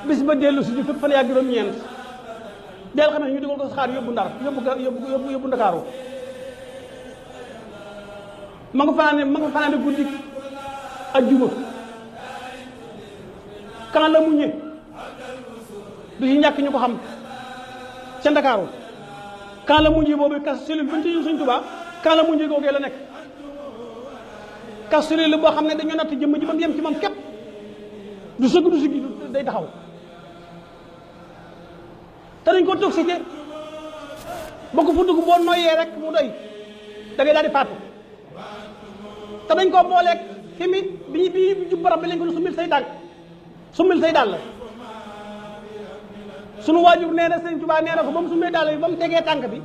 bis ba dellu si ju fukk fan yaa juróom-ñeent del xam ne ñu dugal ko saxaar yóbbu Ndar yóbbu Ndakaaru ma nga fanaane guddi ajjuma kan la muñe du ci ñàkk ñu ko xam ca Ndakaaru kan la muñe boobu kas cellule bañ ci ñu Sëñ Tuubaa kan la muñe googee la nekk kas cellule boo xam ne dañoo natt jëmm ji ba mu yem ci moom képp du sëgg du siggi day taxaw te dañ ko toxicité ba ko fu dugg boo noyyee rek mu doy da ngay daal di faatu te dañ koo booleeg fi mi bi jub barab bi lañ ko sumil say tànk sumil say dàll sunu waajur nee na Sëñ Tuubaa nee na ko ba mu sumee dàll bi ba mu tegee tànk bi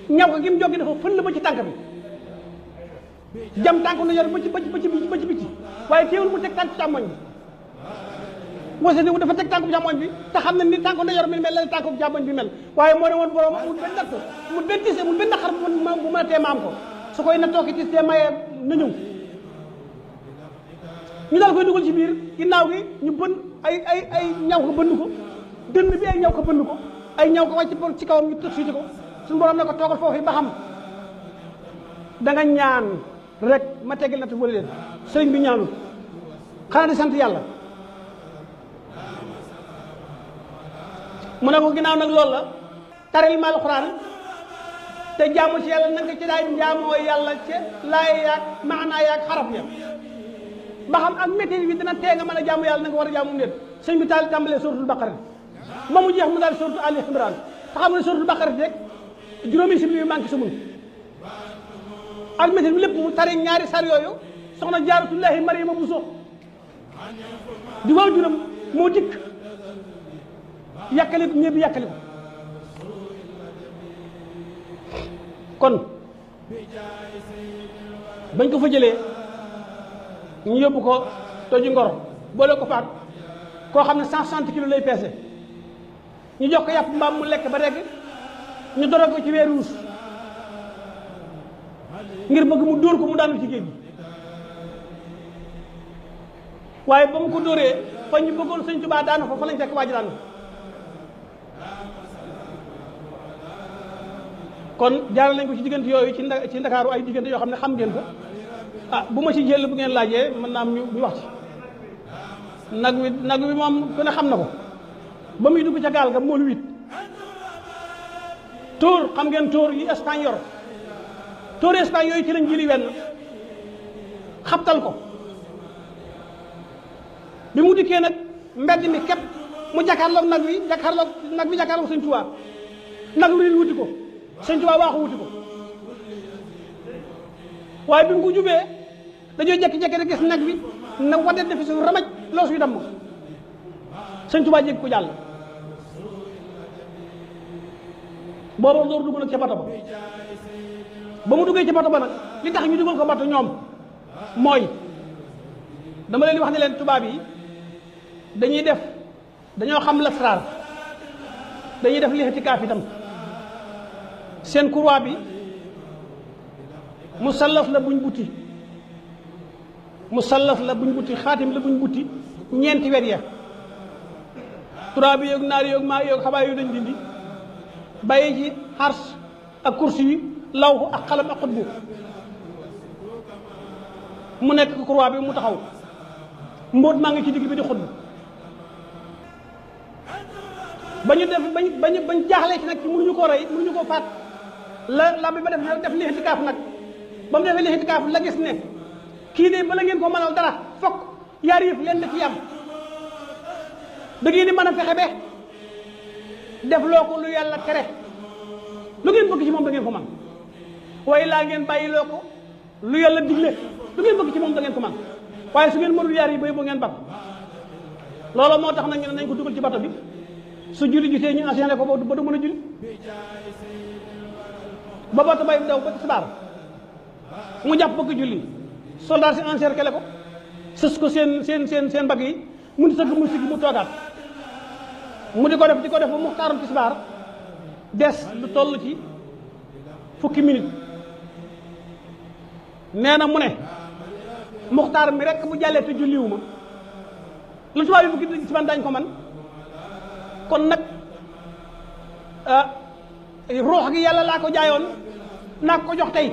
ñaw ko gi mu jógi dafa fëll ba ci tànk bi jam tànk na yor ba ci bitti waaye teewul mu teg tànk càmmoñ bi wasa ni dafa teg tànku càmmoñ bi te xam ne ni tànku ndeyjoor bi mel la tànku càmmoñ bi mel waaye moo ne woon borom amul benn natt amul benn tis amul benn naqar bu mën a tee maam ko su koy na tooki tis tee mayee na ñëw ñu dal koy dugal ci biir ginnaaw gi ñu bën ay ñaw ko bënn ko dënn bi ay ñaw ko bënn ko ay ñaw ko wàcc ci kawam ñu tëg suuti ko suñu borom ne ko toogal foofu ba xam da nga ñaan rek ma teggil natt wala leen sëriñ bi ñaanul xanaa di sant yàlla mu ne ko ginnaaw nag loolu la taril ma alxuraan te jaamu ci yàlla nanga ci daay jaamoo yàlla ca laay yaag maanaa yaag xaraf ya ba xam ak métti bi dina tee nga mën a jaamu yàlla na nga war a jaamu nit sëñ bi taal tàmbalee suratul baqara ba mu jeex mu daal suratul ali imran te xam ne suratul baqara rek juróomi sibli yu manqué sumul ak métti bi lépp mu tari ñaari sar yooyu soxna jaaratullahi mariama buso di waaw juróom moo dikk yàkkali ko ñëpp yàkkali ko kon bañ ko fa jëlee ñu yóbbu ko toju ngor boole ko faat koo xam ne 160 kilos lay peese ñu jox ko yàpp mbaam mu lekk ba regg ñu doro ko ci weeru wus ngir bëgg mu dóor ko mu daanu ci géej gi waaye ba mu ko dóoree fa ñu bëggoon Sëñ Tuubaa daanu fa lañ fekk waa ji daanu kon jaaral nañ ko ci diggante yooyu ci Ndakaaru ay diggante yoo xam ne xam ngeen ko bu ma ci jël bu ngeen laajee mën naa am ñu wax ci nag wi moom ku ne xam na ko ba muy dugg ca gaal ga moolu 8 tóor xam ngeen tóor yi Espagne yor tóor Espagne yooyu ci lañ jëli wenn xabtal ko bi mu dikkee nag mbedd mi képp mu jàkkaarloog nag wi jàkkaarloog Sëñ Tuubaa nag wi wuti ko Sëñ Tuubaa waaxu wuti ko waaye bi mu ko jubee dañoo jekki-jekki rek gis nag wi na wadet defi suuf ramaj loos wi damm Sëñ Tuubaa jéggi ko jàll booba door dugg nag ca bato ba mu duggee ci bato ba nag li tax ñu dugal ko bato ñoom mooy dama leen di wax ne leen tubaab yi dañoo xam lasraar dañuy def lixtikaaf itam seen croix bi musallaf la buñ butti xaatim la buñ butti ñeenti wet ya turaa bi yoog naari yoog maa yoog xabaay yu dañ dindi bàyyi ci xars ak kursi yi lawhu ak xalam ak xutbu mu nekk croix bi mu taxaw mbóot maa ngi ci digg bi di xutbu bañ jaaxlee ci nag ci mënuñu koo rey mënuñu koo faat la bi ba def lixtikaaf nag ba mu defee lixtikaaf la gis ne kii de bala ngeen ko mënal dara fokk yaar yëf leen da ci yam da ngeen di mën a fexe be def loo ko lu yàlla tere lu ngeen bëgg ci moom da ngeen ko man waaye laa ngeen bàyyi loo ko lu yàlla digle lu ngeen bëgg ci moom da ngeen ko man waaye su ngeen mënul yaar yi bay boo ngeen bak loolu moo tax nag ñu ne nañ ko dugal ci bato bi su julli gisee ñu enchaîné ko ba du mën a julli ba bato bay daw ba tisbaar mu jàpp bëgg julli soldat si encerclé ko sës ko seen mbagg yi mu di sëgg mu siggi mu toogaat mu di ko def ba muxtaarum tisbaar des lu toll ci fukki minute nee na mu ne muxtaar mi rek bu jàllee te julliwu ma lu tubaab yi fukki ci man dañ ko man kon nag ruux gi yàlla laa ko jaayoon naa ko jox tey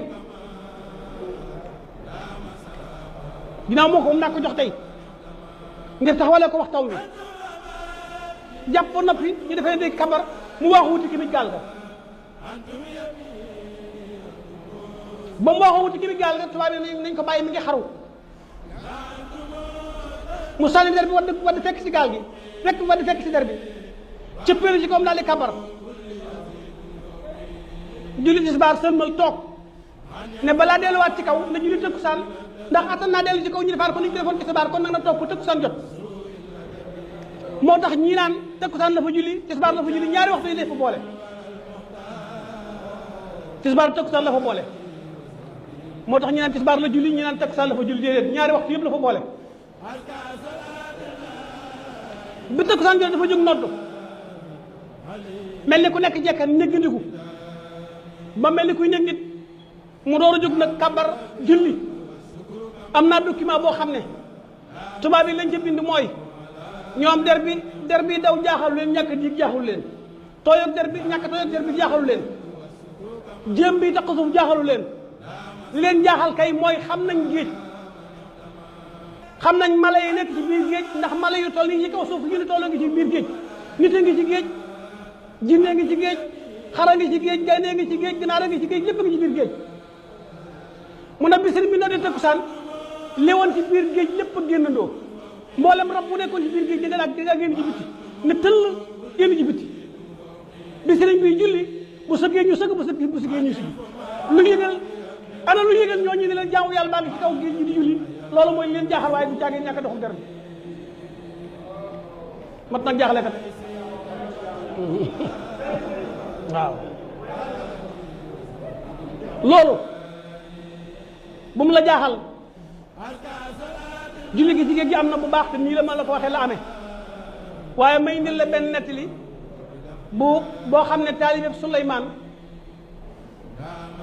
ginnaaw moo ko moom naa ko jox tey ngir taxawale ko waxtaw wi jàpp ba noppi ñu defee dégg kabar mu waaxu wuti ki bi gaal ga ba mu waaxu wuti ki bi gaal ga tubaab yi nañ ko bàyyi mi ngi xaru mu sànni der bi wadd fekk si gaal gi wadd fekk si der bi cëppeelu ci koom daal di kabar julli tisbaar sëlmal toog ne balaa delluwaat ci kaw na julli tëkkusaan ndax attan naa dellu ci kaw ñu defaat ko ni ñu defoon tisbaar kon nag na toog ko tëkkusaan jot moo tax ñii naan tëkkusaan la fa julli tisbaar la fa julli ñaari waxtu yi def fa boole tisbaar tëkkusaan la fa boole moo tax ñi naan tisbaar la julli ñi naan tëkkusaan la fa julli déedéet ñaari waxtu yëpp la fa boole bi tëkkusaan jot dafa jóg noddu mel ni ku nekk jekka néggandiku ba mel ni kuy nekk nit mu door a jóg nag kabar julli am naa document boo xam ne tubaab yi lañ ca bind mooy ñoom der bi daw jaaxalu leen ñàkk diig jaaxalu leen tooyoog der bi ñàkk tooyoog der bi jaaxalu leen jéem bi taq suuf jaaxalu leen li leen jaaxal kay mooy xam nañ géej xam nañ mala yi nekk ci biir géej ndax mala yu toll nii ci kaw suuf yu ni toll ngi ci biir géej nit a ngi ci géej jinne ngi ci géej xara ngi ci géej gaynde ngi ci géej ganaar ngi ci géej lépp ngi ci biir géej mu ne bisir bi noo dee takkusaan léwoon ci biir géej lépp a génnandoo mboolem rab bu nekkoon ci biir géej da nga génn ci bitti ne tëll génn ci bitti bi sëriñ bi julli bu sëggee ñu sëgg bu sëggee ñu sëgg lu yëgal ana lu yëgal ñooñu ne leen jaamu yàlla baa ngi ci kaw géej gi di julli loolu mooy leen jaaxal waaye du caagee ñàkk a doxul der bi mat nag jaaxle kat waaw loolu bu mu la jaaxal julli gi ci géej gi am na bu baax te nii la ma la ko waxee la amee waaye may indil la benn nettali boo xam ne taalibe Suleymaan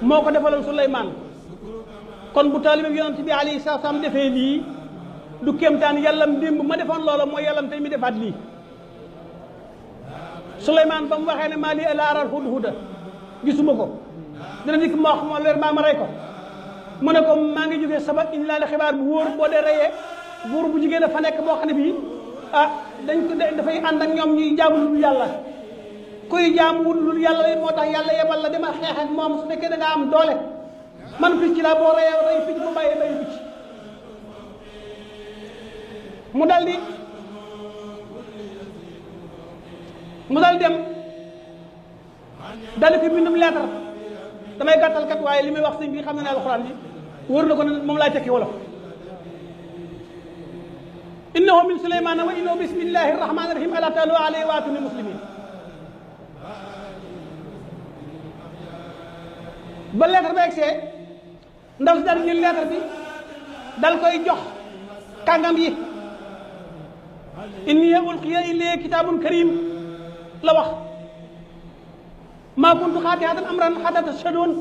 moo ko defaloon Suleymaan kon bu taalibe yonent bi alayhi salaam defee lii du kéemtaan yàllam démb ma defoon loola mooy yàllam tey mi defaat lii Suleymaan ba mu waxee ne maa lii laa aral hudhuda gisuma ko dina dikk ma wax ma leer ma rey ko mu ne ko maa ngi jógee Saba indi laa la xibaar bu wóor boo dee reyee buur bu jigéen a fa nekk boo xam ne bii dañ ko dafay ànd ak ñoom ñuy jaamu lu yàlla kuy jaamu wut lu yàlla moo tax yàlla yebal la demal xeex ak moom su fekkee da nga am doole man picc laa boo reyee rey picc bu bàyyee bay picc mu dal dem dal ko bindum leetar damay gàttal kat waaye li may wax sëñ bi xam na ne alxuraan bi wóor na ko ne moom laay tekki wolof innahu min suleymaana wa innahu bismillahi rahmaani rahim ala taalu alayhi wa atuni muslimin ba leetar ba egsee ndaw si daal jël leetar bi dal koy jox kàngam yi inni ulqiya ilayya kitaabun karim la wax maa kuntu xaati'atan amran hattaa tashhaduun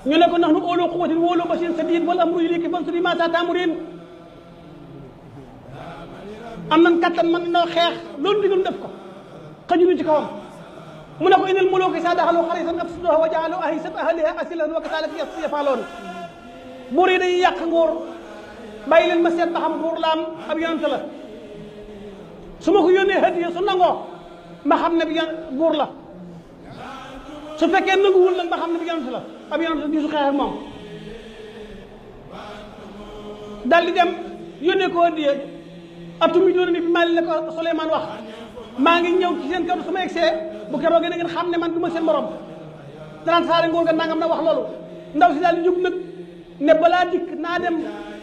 ñu ne ko nahnu uluu quwwatin wa uluu ba'sin shadiid wal amru ilayki fanzuri maazaa ta'muriin am nañ kattan mën nañoo xeex loolu digal def ko xajuñu ci kawam mu ne ko innal muluuka izaa daxaluu qaryatan afsaduuhaa wa ja'aluu a'izzata ahlihaa azillatan wa kazaalika yaf'aluun buur yi dañuy yàq nguur bàyyi leen ma seet ba xam nguur la am ab yonent la su ma ko yónnee hadiya su nangoo ma xam ne bi buur la su fekkee nanguwul nag ma xam ne bi yonent la ab yonent di su xeex ak moom daal di dem yónnee ko hadiya atumi doon ni bi maa leen ko Suleymaan wax maa ngi ñëw ci seen kër su ma egsee bu keroogee da ngeen xam ne man du ma seen morom danaan saare nguur ga nangam na wax loolu ndaw si daal di jóg nag ne balaa dikk naa dem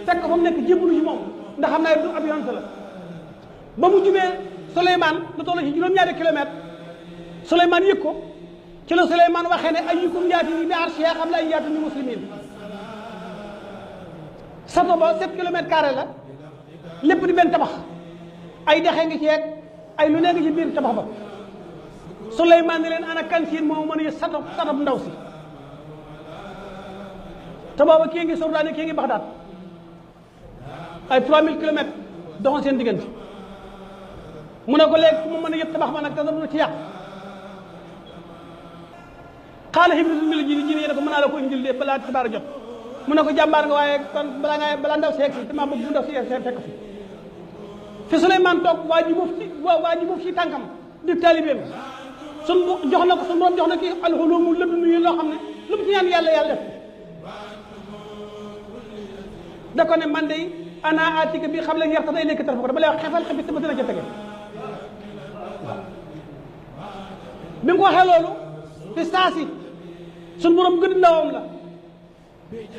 fekk ko fa mu nekk jébbalu ci moom ndax xam naa du ab yonent la ba mu jubee Suleymaan lu toll ci juróom-ñaari kilomètre Suleymaan yëg ko ci la Suleymaan waxee ne ayyukum yaatini bi arshihaa qabla an yaatuni muslimiin sato ba 7 kilomètres carré la lépp di benn tabax ay dexe ngi ci yeeg ay lu ne ngi ci biir tabax ba Suleymaan ne leen ana kan siin moo mën a sato ndaw si te booba kii ngi Sordaane kii ngi Baxdaad ay 3000 kilomètres doxoon seen diggante mu ne ko léegi ku ma mën a yëpp tabax ma nag te dara ci yàq xaala Hibritu mi la ji ne ko mën naa la ko indil de balaa xibaar jot mu ne ko jàmbaar nga waaye kon balaa ndaw seeg si dama bëgg bu ndaw si fekk fi Suleymaan toog waa ji boof ci tànkam di taalibeem jox na ko suñu borom jox na kii alxulumu ladunni yi loo xam ne lu mu ci ñaan yàlla def da ko ne man de ana atika bi xam leen yarta day nekk taraf ko dama lay wax xefal xebit ba dina ca tege bi nga ko waxee loolu fi saasi suñu borom gën ndawam la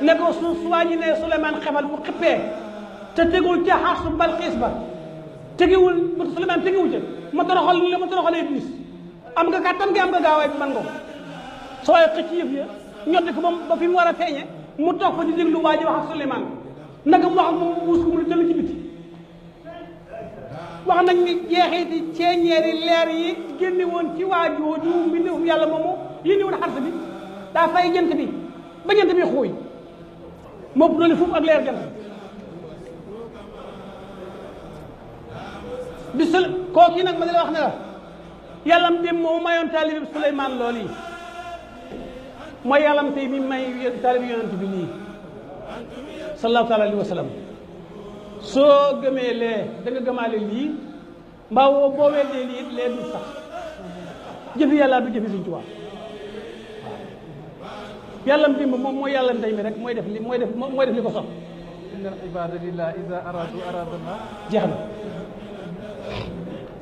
ne ko su waa ji ne Suleymaan xefal bu xippee te tegul ca xarsu Balqiis ba tegewul Suleymaan tegewul ca ma toroxalee Iblis am nga kàttan gi am nga gaawaay bi man nga ko sooy xëcc yëf ya ñotti ko ba fi mu war a feeñe mu toog fa di déglu waa ji wax ak Suleymaan naka mu wax ak moom wuus ko mu ne dëll ci biti wax nañ ni jeexiti ceeñeeri leer yi génne woon ci waa jooju mbindeefu yàlla moomu yénni woon xars bi daa fay jant bi ba jant bi xuuy moo doole foofu ak leer jant bi kooku nag ma di la wax ne la yàllam dem moo mayoon taalibi Suleymaan loolu yi mooy yàllam tey mi may taalibi yonent bi lii sallallahu taala alayhi wa sallam soo gëmee lee da nga gëmaale lii mbaa boo weddee lii lee du sax jëfi yàlla du jëfi Sëñ Tuubaa yàllam démb moom mooy yàllam tey mi rek mooy def li ko sox inna al ibada lillah iza aradu aradallah jeex na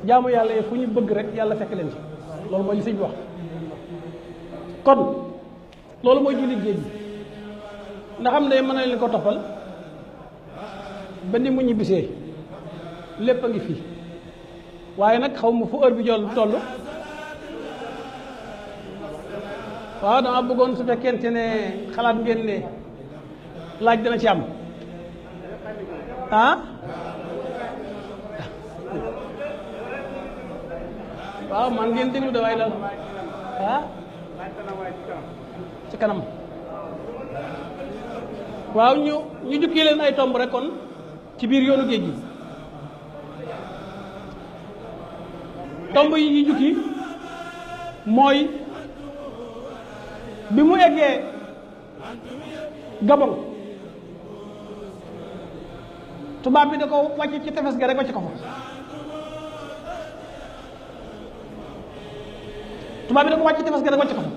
jaamu yàlla yi fu ñu bëgg rek yàlla fekk leen ci loolu mooy li sëñ bi wax kon loolu mooy julli géej gi ndax xam ne mën na leen ko toppal ba ni mu ñibbisee lépp a ngi fii waaye nag xaw ma fu heure bi jol toll waaw dama bëggoon su fekkente ne xalaat ngeen ne laaj dana ci am ah waaw man ngeen déglu de waaye daal ah ci kanam waaw ñu jukkee leen ay tomb rek kon ci biir yoonu géej gi tomb yi ñu jukki mooy bi mu eggee Gabon tubaab bi da ko wàcc ci tefes ga rek wàcc ko fa tubaab bi da ko wàcc ci tefes ga rek wàcc ko fa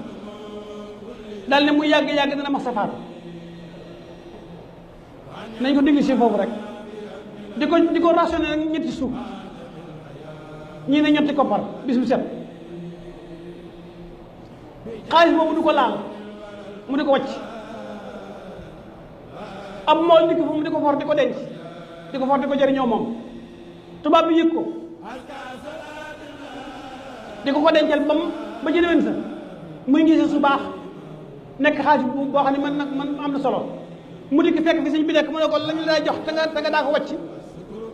daal ne muy yàgg dina ma safaatu nañ ko déglu si foofu rek di ko rationné nag ñetti suuf ñii ne ñetti koppar bis bu set xaalis boobu du ko laal mu di ko wàcc ab mool dikk fu mu di ko for di ko denc di ko for di ko jëriñoo moom tubaab bi yëg ko di ko dencal ba ci déwén sa muy ngi su baax nekk xaalis boo xam ne man am na solo mu dikk fekk fi sëñ bi nekk mu ne ko lañu lay jox te nga daa ko wàcc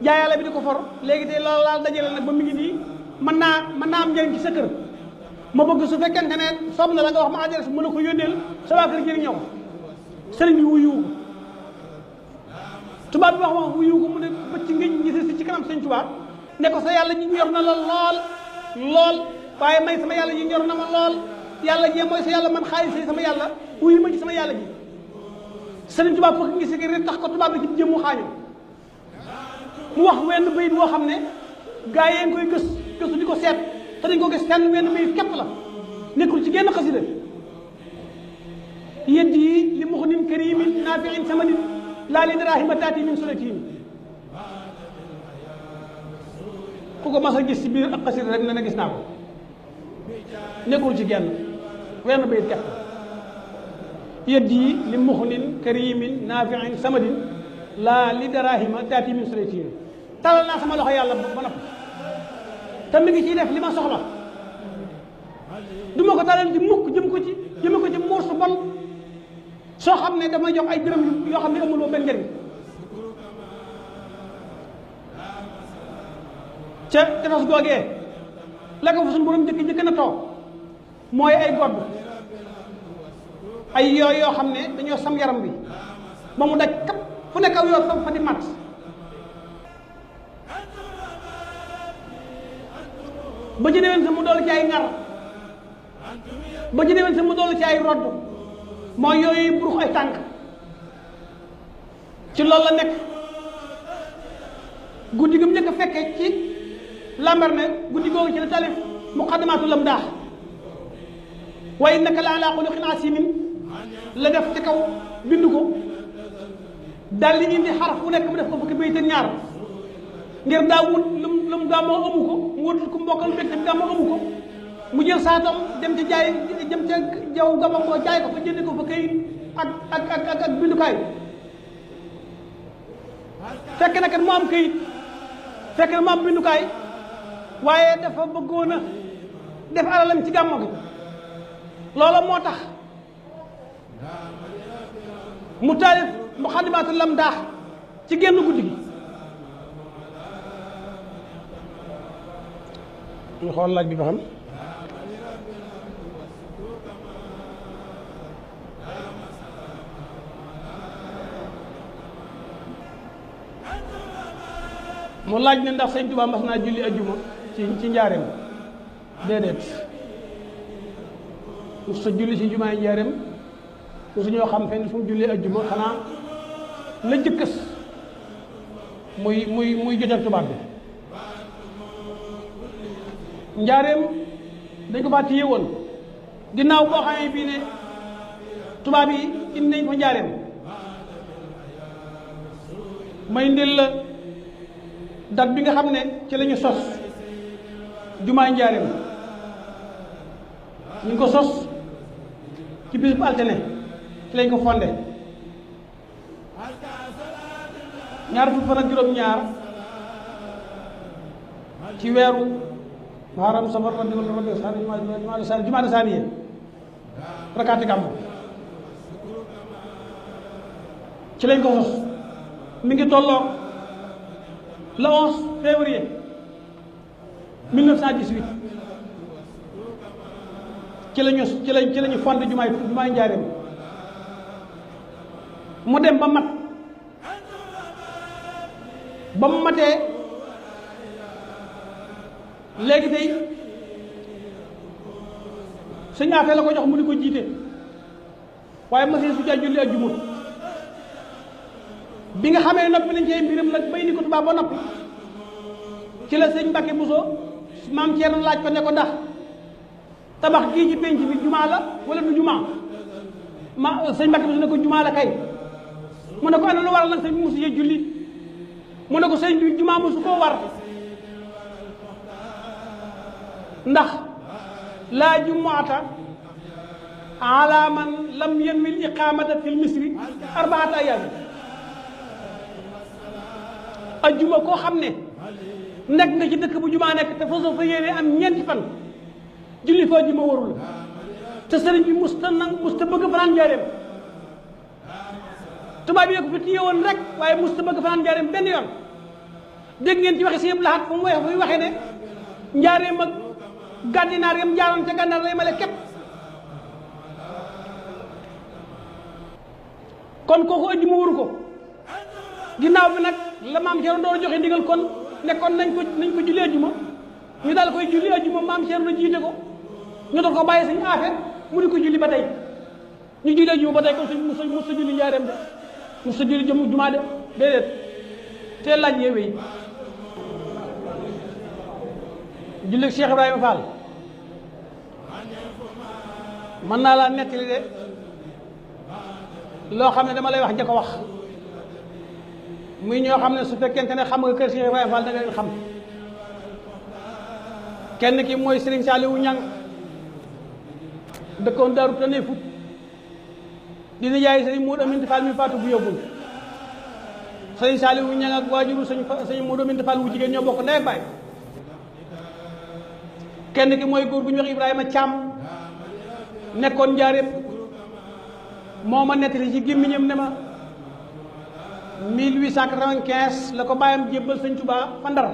jaayaale bi di ko for léegi te loolu laal dajale nag ba mu ngi nii mën naa am njëriñ ci sa kër ma bëgg su fekkente ne soob na la nga wax ma adresse mu la ko yónneel sa waa kër jëriñoo ko sëriñ bi wuyu ko tubaab bi wax wuyu ko mu ne bëcc ngiñ gis si ci kanam sëñ tubaab ne ko sa yàlla ñi ñor na la lool waaye may sama yàlla ñi ñor na ma lool yàlla jee mooy sa yàlla man xaalis sama yàlla wuyu ma ci sama yàlla ji sëriñ tubaab fokk ngi si rek tax ko tubaab bi ci jëmmu xaañu mu wax wenn bayit woo xam ne gaa yee ngi koy gëstu di ko seet te dañ ko gis fenn wenn bayit képp la nekkul ci genn xasida yedd yi li muxnin karimin naafiin samanin laa li daraahima taati min sulatiin ku ko mas a gis ci biir ak xasida rek ne na gis naa ko nekkul ci genn wenn bayit képp yedd yi li muxnin karimin naafiin samanin laa li daraahima taati min sulatiin talal naa sama loxo yàlla ba noppi te mi ngi ciy def li ma soxla du ma ko talal ci mukk jëme ko ci muur su bon soo xam ne damay jox ay dërëm yoo xam ne amuloo benn njëriñ ca tefes googee la ko fa suñu borom njëkk na toog mooy ay godd ay yoo xam ne dañoo sam yaram bi ba mu daj kap fu nekk aw yoo sam fa di mat ba ci déwén sa mu dolli ci ay ngar ba ci déwén sa mu dolli ci ay rodd mooy yooyu burux ay tànk ci loolu la nekk guddi gi mu njëkk a fekkee ci Lambaréné guddi googu ci la talif muqaddamatul lamdah wa innaka la ala xuluqin asimin la def ci kaw bindu ko daal li indi xaraf bu nekk mu def ko fukki bayit ak ñaar ngir daa wut lu mu gàmmoo amu ko mu wut ku mbokkal mbégte bi gàmmoo amu ko mu jël saatam dem ci jaay dem ca jaw gàmmoo ko jaay ko fa jëndi ko fa këyit ak bindukaay fekk na kat mu am këyit fekk na mu am bindukaay waaye dafa bëggoon a def alalam ci gàmmo gi loola moo tax mu taalif muqaddimatul lamdah ci génn guddi gi ñu xool laaj bi ba xam mu laaj ne ndax sëñ Tuubaa mas naa julli ajjuma ci njaareem déedéet mu sa julli ci jumaay njaareem mu su ñoo xam fenn fu mu julli ajjuma xanaa la jëkkës muy jotal tubaab bi njaareem dañ ko faa téye woon ginnaaw boo xamee bii ne tubaab yi indi nañ ko njaareem may ndil la date bi nga xam ne ci la ñu sos jumaay njaareem ñu ngi ko sos ci bis bu altine ci lañ ko fondé ñaar fukki fan ak juróom-ñaar ci weeru Muharram Safar jumaada saaniye rakaati gàmmu ci lañ ko sos mi ngi tolloo le 11 février 1918 ci lañu fondé jumaay njaareem mu dem ba mat ba mu matee léegi tey sëñ Afee la ko jox mu di ko jiite waaye machine su ca julli ajjuma bi nga xamee noppi nañ cee mbiram nag bay ni ko tubaab ba noppi ci la sëñ Mbàkke Buso maam Ceerno laaj ko ne ko ndax tabax gii ci penc bi jumaa la wala du jumaa sëñ Mbàkke Buso ne ko jumaa la kay mu ne ko ana lu waral nag sëñ bi musu yee julli mu ne ko sëñ bi jumaa musu koo war ndax laa jumuata ala man lam yanwi l iqamata fi l misri arbaata ayaam ajjuma koo xam ne nekk nga ci dëkk bu jumaa nekk te fasoo fa yéene am ñeenti fan julli fa ajjuma warul te sëriñ bi musta bëgg fanaan njaareem tubaab yi ko fi téye woon rek waaye musta bëgg fanaan njaareem benn yoon dégg ngeen ci waxe si yëpp laxat fu mu waxee ne njaareem ak gàddinaar yam jaaroon ca gànnaar lay male képp kon kooku ajjuma waru ko ginnaaw bi nag la maam Ceerno door joxe ndigal kon ne kon nañ ko julli ajjuma ñu daal koy julli ajjuma maam Ceerno jiite ko ñu doon ko bàyyi Sëñ Afe mu di ko julli ba tey ñu julli ajjuma ba tey kon suñ mos sa julli njaareem de mos sa julli jumaa de déedéet te laaj yeewe yi julli Cheikh Ibrahima Fall mën naa laa nettali de loo xam ne dama lay wax ja ko wax muy ñoo xam ne su fekkente ne xam nga kër Cheikh Ibrahima Fall da nga leen xam kenn ki mooy Serigne Saliou Ñang dëkkoon Daaru Tanay Fut dina jaay Serigne Modou Aminta Fall mi faatu bu yóbbul Serigne Saliou Ñang ak waajuru Serigne Modou Aminta Fall wu jigéen ñoo bokk ndey ak baay kenn ki mooy góor bu ñu wax Ibrahima Thiam nekkoon njaareem moo ma nettali ci gémmiñam ne ma 1895 la ko bàyyam jébbal sëñ Tuubaa fa Ndar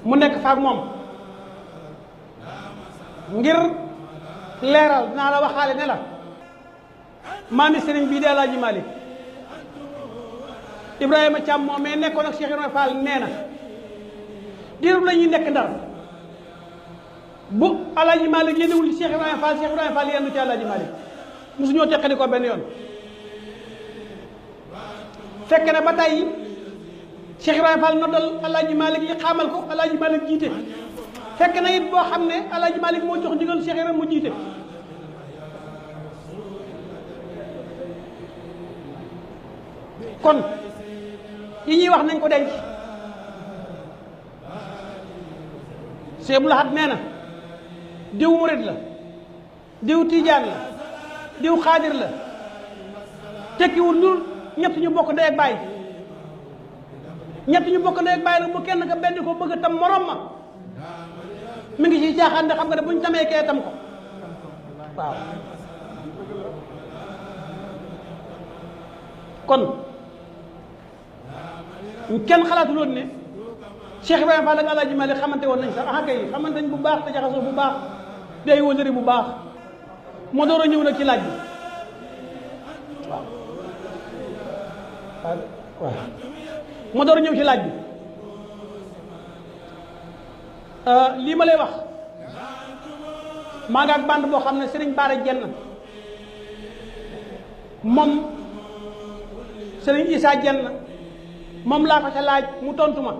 mu nekk faak moom ngir leeral dinaa la waxaale ne la maami sëriñ bii di Alaaji Malik Ibrahima Thiam moom mais nekkoon ak Cheikh Ibrahima Fall nee na diirub la ñuy nekk Ndar bu Alaaji Malik yéenewul ci Cheikh Ibrahima Fall yendu ci Alaaji Malik mosuñoo teqali ko benn yoon fekk na ba tey Cheikh Ibrahima Fall noddal Alaaji Malik yi xaamal ko Alaaji Malik jiite fekk na it boo xam ne Alaaji Malik moo jox ndigal Cheikh Ibrahima mu jiite kon yi ñuy wax nañ ko denc Cheikh Abdou Lahad nee na diw murid la diw tiijaan la diw xaadir la tekkiwul lu ñett ñu bokk ndey ak baay ñett ñu bokk ndey ak baay nag bu kenn ka benn ko bëgg a tam morom ma mi ngi ciy jaaxaan ne xam nga ne buñ tamee kee tam ko waaw kon kenn xalaatu loon ne Cheikh Ibrahima Fall ak Alaaji Malik xamante woon nañ sax ah kay xamante nañ bu baax te jaxasoo bu baax day wëndëri bu baax moo door a ñëw nag ci laaj bi waaw moo door a ñëw ci laaj bi lii ma lay wax maa nga ak bande boo xam ne Serigne Bara Jenn moom Serigne Issa Jenn moom laa ko ca laaj mu tontu ma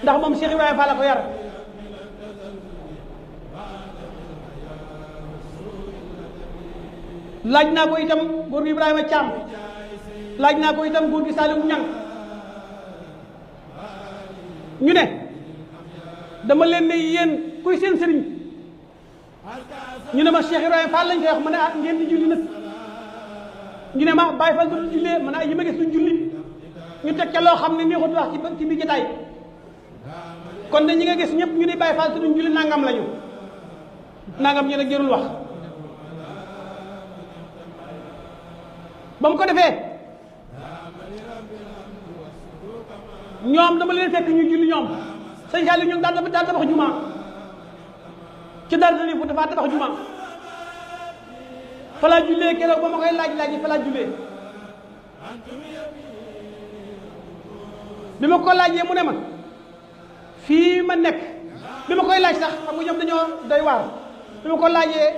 ndax moom Cheikh Ibrahima Fall la ko yar laaj naa ko itam góor gi Ibrahima Thiam laaj naa ko itam góor gi Saliou Ñang ñu ne dama leen ne yéen kuy seen sëriñ ñu ne ma Cheikh Ibrahima Fall lañ koy wax ma ne ah ngeen di julli nag ñu ne ma Baye Fall du jullee ma ne ah yi ma gis duñ julli ñu teg ca loo xam ne neexut wax ci biir jotaay kon de ñi nga gis ñëpp ñu di Baye Fall te duñ julli nangam lañu nangam ñu ne jërul wax ba mu ko defee ñoom dama leen fekk ñu julli ñoom sëñ Saliou ñu daan tabax juma ci dara ni fu dafa tabax juma fa laa jullee keroog ba ma koy laaj fa laa jullee bi ma ko laajee mu ne ma fii ma nekk bi ma koy laaj sax xam nga ñoom dañoo doy waar bi ma ko laajee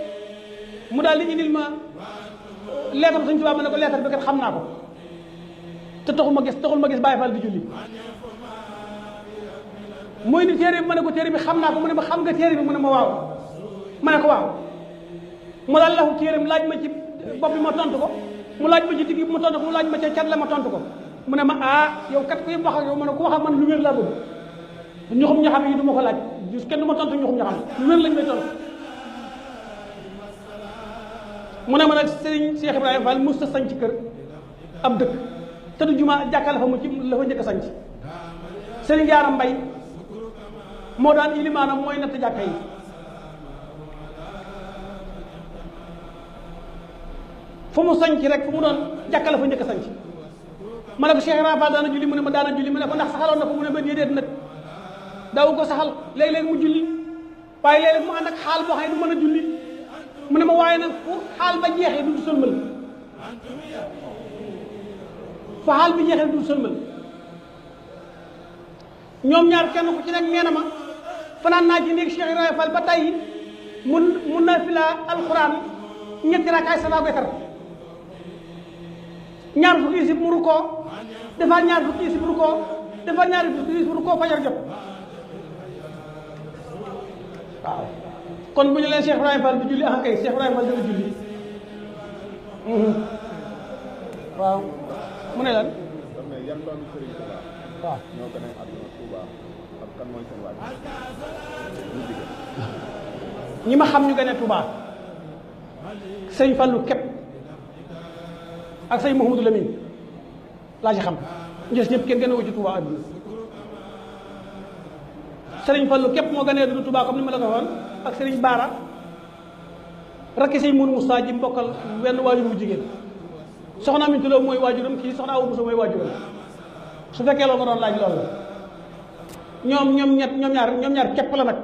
mu daal di indil ma leetar Sëñ Tuubaa ma ne ko leetar bi kat xam naa ko te taxul ma gis Baye Fall di julli mooy ni téere bi ma ne ko téere bi xam naa ko mu ne ma xam nga téere bi mu ne ma waaw ma ne ko waaw mu daal laxu téere laaj ma ci bopp bi ma tontu ko mu laaj ma ci digg bi ma tontu ko mu laaj ma ca cat la ma tontu ko mu ne ma ah yow kat ko yëpp wax ak yow ma ne ko wax ak man lu wér laa bëgg ñuxum ñaxam yi du ma ko laaj kenn du ma tontu ñuxum ñaxam lu wér lañ may tontu mu ne ma nag Serigne Cheikh Ibrahima Fall mos a sanc kër ab dëkk te du juma jàkka la fa mu ci la fa njëkk a sanc Serigne Yaaram Mbay moo daan ilimaanam mooy natt jàkka yi fu mu sanc rek fu mu doon jàkka la fa njëkk a sanc ma ne ko Cheikh Ibrahima Fall daana julli mu ne ma daana julli ma ne ko ndax saxaloon na ko mu ne ma déedéet nag daawu ko saxal léeg-léeg mu julli waaye léeg-léeg mu ànd ak xaal boo xam ne du mën a julli mu ne ma waaye nag fu xaal ba jeexee du sëlmal fu xaal bi jeexee du sëlmal ñoom ñaar kenn ku ci nekk nee na ma fanaan naa ci néeg Cheikh Ibrahima Fall ba tey mun na fi la alxuraan ñetti rakaay safa koy tar ñaar fukki isib mu rukkoo defaat ñaar fukki isib rukkoo defaat ñaar fukki isib rukkoo fajar jot waaw kon bu ñu leen Cheikh Ibrahima Fall di julli ah kay Cheikh Ibrahima Fall dana julli waaw mu ne lan waaw ñi ma xam ñu gën a Touba sëñ Fallu képp ak sëñ Mouhamadou Lamine laa ci xam njës ñëpp kenn gën a wu ci Touba adduna sëriñ Fallu képp moo gën a du Touba comme ni ma la ko waxoon ak sëriñ Baara rakki sëñ Mourou Moussa ji mbokkal wenn waajur wu jigéen soxna Amin Tulo mooy waajuram kii soxna Awa Moussa mooy waajuram su fekkee loolu nga doon laaj loolu ñoom ñaar képp la nag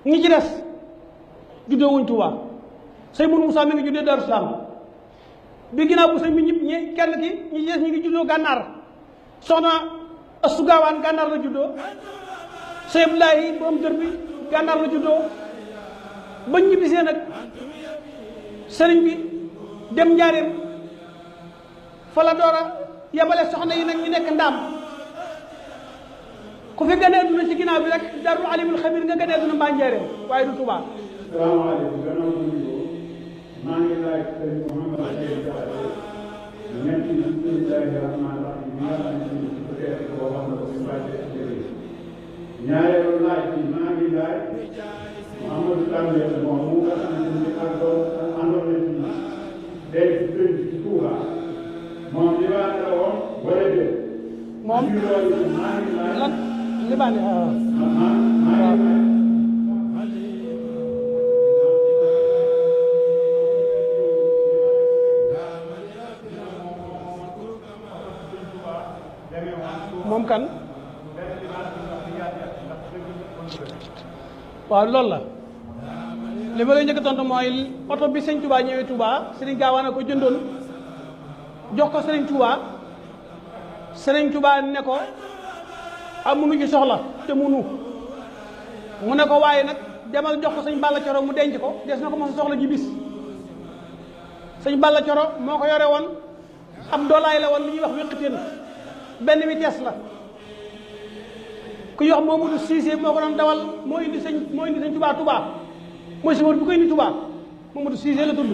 ñi ci des juddoo wuñ Touba sëñ Mourou Moussa mi ngi juddoo Darou Salaam bi ginnaaw bu sëñ bi ñëpp ñi kenn ki ñi ci des ñi ngi juddoo gànnaar soxna Astou Gawane gànnaar la juddoo sëñ Abdoulaye borom dër bi gànnaar la juddoo bañ ñibbisee nag sëriñ bi dem njaareem fa la door a yebale soxna yi nag ñu nekk ndaam ku fi gane aduna ci ginnaaw bi rek darul alimul xabir nga gane aduna mbaa njaareem waaye du Tuubaa. salaamaaleykum gannaaw bu ñu maa ngi laaj sëriñ Mouhamadou Seye Diakhaté ñett yi bismillahi rahmaani rahim bi nga xam ne ci peut être boo wax na ko si mbàcce ak jërëjëf ñaareelu laaj bi maa ngi laaj Mouhamadou Tambel moom mu nga xamante ni ak doon àndoon na ci day si sëriñ ci Touba moom li baa la woon wala déet moom loolu maa ngi laaj lan li baa ne maa ngi laaj moom kan waaw loolu la li ma lay njëkk a tontu mooy oto bi sëñ Touba ñëwee Touba Serigne Gawane ko jëndoon jox ko Serigne Touba Serigne Touba ne ko amuñu ci soxla te munu mu ne ko waaye nag demal jox ko sëñ Balla Coro mu denc ko des na ko mos a soxla ji bis sëñ Balla Coro moo ko yore woon ab doolaay la woon li ñuy wax wéqiteen benn vitesse la ku yox Mamadou Cissé moo ko doon dawal moo indi sëñ Touba mooy si wër bu ko indi Touba Mamadou Cissé la tudd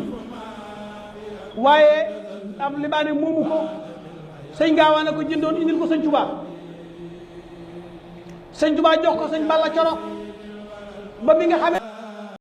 waaye am libaane moomu ko sëñ Gawane ko jëndoon indil ko sëñ Touba jox ko sëñ Balla Coro ba bi nga xamee